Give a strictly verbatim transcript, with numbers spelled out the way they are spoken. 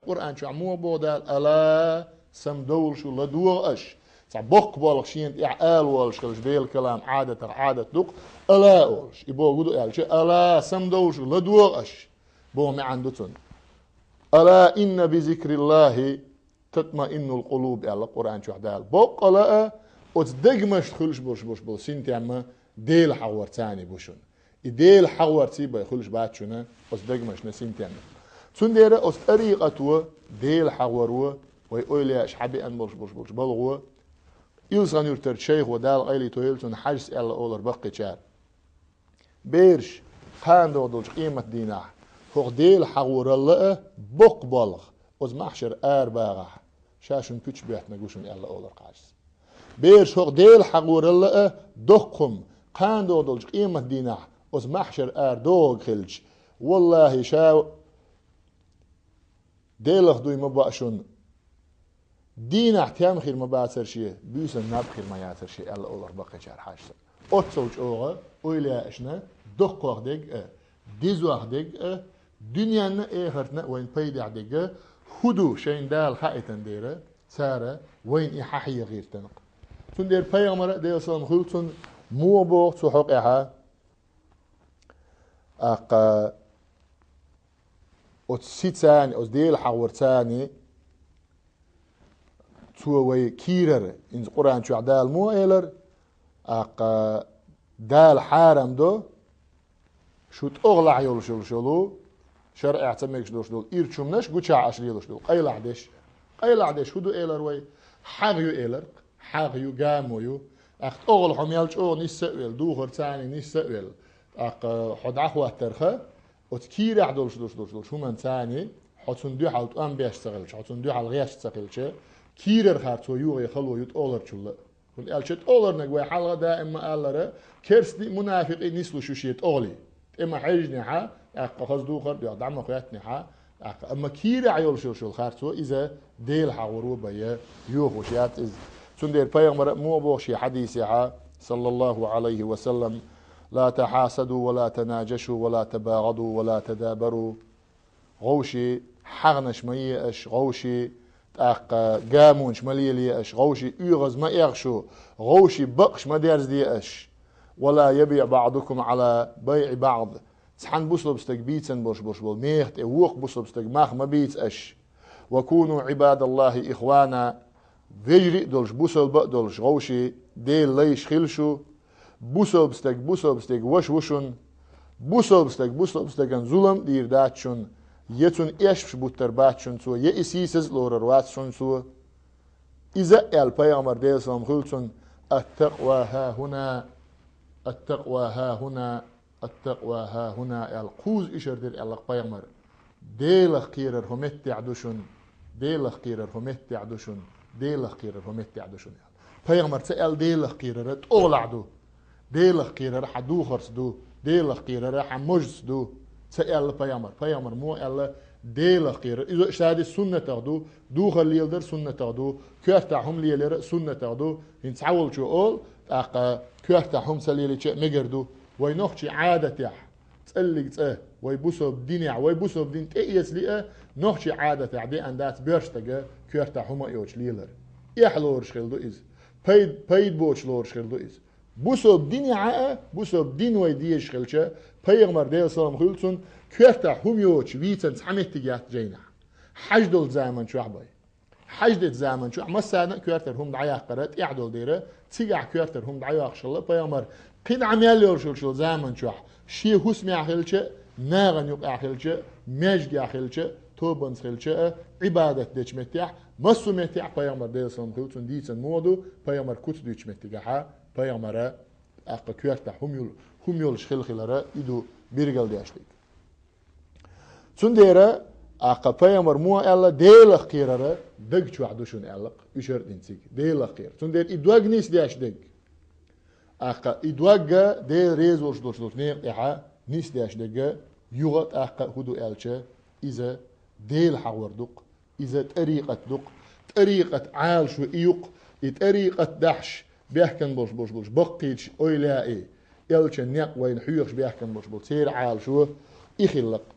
Къуръан чохь муха боху Дала: «Ала, самадовла шу, ладогӀа аша». Цхьа боккха болх шена тӀехь ала волуш хилча, Делан калам Ӏадатах Ӏадат ду-кх, «ала» олуш. И бохург ду аьлча, «Ала, самадовла шу, ладогӀа аша» боху маьӀна ду цунна. «Ала инна би зикриллахи татмаиннул къулуб», аьлла Къуръан чохь Дала. Боккъала а, оцу дегнашна хуьлуш болуш, болуш болу синтем Делан хьагӀорца бу шуна. И Делан хьагӀорца бен хуьлуш бац шуна оцу дегнашна синтем. Цундела оцу тӀарикъато, Делан хьагӀоро, вай эвлаяаша хьабеана болуш, болуш, болуш балхо, Илсхан-Юьртарчу шайхо, Дала къайле тойийла цунна, Хьаьжас аьлла олура баккхийчара: «Бераш, кхана догӀу долчу къематдийнахь хӀокху Делан хьагӀоралла а боккха болх оцу маьхьшар ара багӀахь, ша шуна пуьчаш боьттинарг ву шуна», аьлла олура Хьаьжас. «Бераш, хӀокху Делан хьагӀоралла а доккха хӀума кхана догӀу долчу къематдийнахь оцу маьхьшар ара догӀург хилча, валлахӀи, ша Делах дуй ма боу шуна, дийнахь тем хир ма бацара шен, буьйсанна наб хир ма яцара шен», аьлла олура баккхийчара Хьаьжас. Оццул чӀогӀа эвлаяашна доккхох дерг а, дезох дерг а, дуьненна а, эхартна а вайна пайдехь дерг а хӀун ду шайна Дала хаийтина дера, цара вайна и хьахьеха гӀиртина-кх. Цундела пайхамара, Делан салам хуьлда цунна, муха боху цу хьокъехь, тӀаккха оцу синца, оцу Делан хьагӀорца цо вай кийрара, хӀинца Къуръан чохь Дала муха элира, тӀаккха Дала хьарам до, шу тӀогӀалахь йолуш йолуш йолу, шарӀехь ца мегаш долуш долу ирчу хӀуманаш гучахь аша лелош долу къайлаха деш. Къайлаха деш хӀун ду элира вай? ХьагӀ ю элира, хьагӀ ю, гамо ю. ТӀаккха тӀогӀал хьо мел чӀогӀа нисса а велла, духарца нисса а велла, тӀаккха хьо дӀахӀоттарха, оцу кийрахь долуш долуш долуш долуш хӀуманца хьо цунна дуьхьал тӀом беш ца хилча, хьо цунна дуьхьал гӀерташ ца хилча, кийрархьара цо юхе хало ю тӀогӀаларчулла а. ХӀунда аьлча тӀогӀаларниг вай хьалха даим ма-аллара, керстий, мунафикъий нислуш ю шен тӀогӀале. ТӀе ма хьаьжнехь, тӀаккха хаза духар а доьху, дӀа ма хоьттинехь, тӀаккха, амма кийрахь йолуш йолуш йолу хар цо иза Делан хьагӀоро бен йохош яц иза. Цундела пайхамара муха боху шен хьадисехь, саллаллаху Ӏалайхи ва саллам: «Ла тахьасаду ва ла танаджашу ва ла табагӀаду ва ла тадабару». ГӀовший хьагӀнаш ма е аша, гӀовший тӀаккха гамонаш ма лелае аша, гӀовший оьгӀаз ма эгӀа шу, гӀовший бакъаш ма дерзаде аша. «Ва ла ябиӀ баӀдукум Ӏала байӀи баӀд». Цхьана бусалба стага бийцина болуш болуш болу меха тӀе вукху бусалба стага мах ма бийца аша. «Ва куну Ӏибадаллахи ихвана». Вежарий а долуш, бусалба а долуш, гӀовший Делан лайш хила шу. Бусалба стаг бусалба стеган ваша ву шуна. Бусалба стаг бусалба стагана зулам а дийр дац шуна, я цунна эшпаш буттар бац шуна цо, я и сийсаз а лорар вац шуна цо. Иза а аьлла пайхамара, Делан салам хуьлда цунна: «Ат-такъва хьахьуна, ат-такъва хьахьуна, ат-такъва хьахьуна», аьлла, кхузза ишар дира аьлла пайхамара. «Делах кхерар хӀокху меттехь ду шуна, Делах кхерар хӀокху меттехь ду шуна, Делах кхерар хӀокху меттехь ду шуна», аьлла. Пайхамара ца аьлла Делах кхерар тӀогӀалахь ду. Делах кхерар хьан духарца ду, Делах кхерар хьан можца ду, ца аьлла пайхамара. Пайхамара муха аьлла Делах кхерар. Иза шадерг суннатах ду, духар леладар суннатах ду, коьртахь хӀума лелаяр суннатах ду. ХӀинца цхьаволчо олу, тӀаккха коьртахь хӀума ца лелийча а мегар ду. Вай нохчий Ӏадатехь, цӀаллиг цӀа, вай бусалба динехь, вай бусалба дин тӀеэцале а, нохчий Ӏадатехь деана дац боьрша стага коьртахь хӀума а йоцуш лелар. Эхь лоруш хила ду иза. Пайд-, пайда боцуш лоруш хила ду иза. Бусалба динехь а, бусалба дин вай дезаш хилча, пайхамар, Делан салам хуьлда цунна, коьртахь хӀума йоцуш вийцина цхьа меттиг яц жайнахь. Хьаьж долчу заман чохь бен. Хьаьж дечу заман чохь массарна а коьртара хӀума дӀаяккхара тӀехь долу дера, цигахь коьртара хӀума дӀайоккхуш хилла пайхамар. КхидӀа мел йолуш йолчу заман чохь, шен хӀусамехь хилча а, нахана юкъахь хилча а, маьждигехь хилча а, тобанца хилча а, Ӏибадат дечу меттехь, массо а меттехь пайхамар, Делан салам хуьлда цунна, дийцина муха ду, пайхамар куц дуьйцучу меттигехь, пайхамара, тӀаккха коьртахь хӀума йол-, хӀума йолуш хила хилара, и ду биргал деш дерг. Цундела, тӀаккха пайхамар муха аьлла, Делах кхерар даг чохь ду шуна аьлла-кх, уьш а дина цига, Делах кхерар. Цундела и дог нисдеш дерг. ТӀаккха и дог а Дела реза волуш долуш долчу некъа тӀехь нисдеш дерг а, юха а тӀаккха хӀун ду аьлча, иза Делан хьагӀор ду-кх. Иза тӀарикъат ду-кх. ТӀарикъат Ӏалашо и ю-кх. И тӀарикъат дахьаш баьхкина болуш, болуш, болуш баккхийчу эвлаяийн, элчан некъ вайна хьоьхуш баьхкина болуш болу церан Ӏалашо и хилла-кх.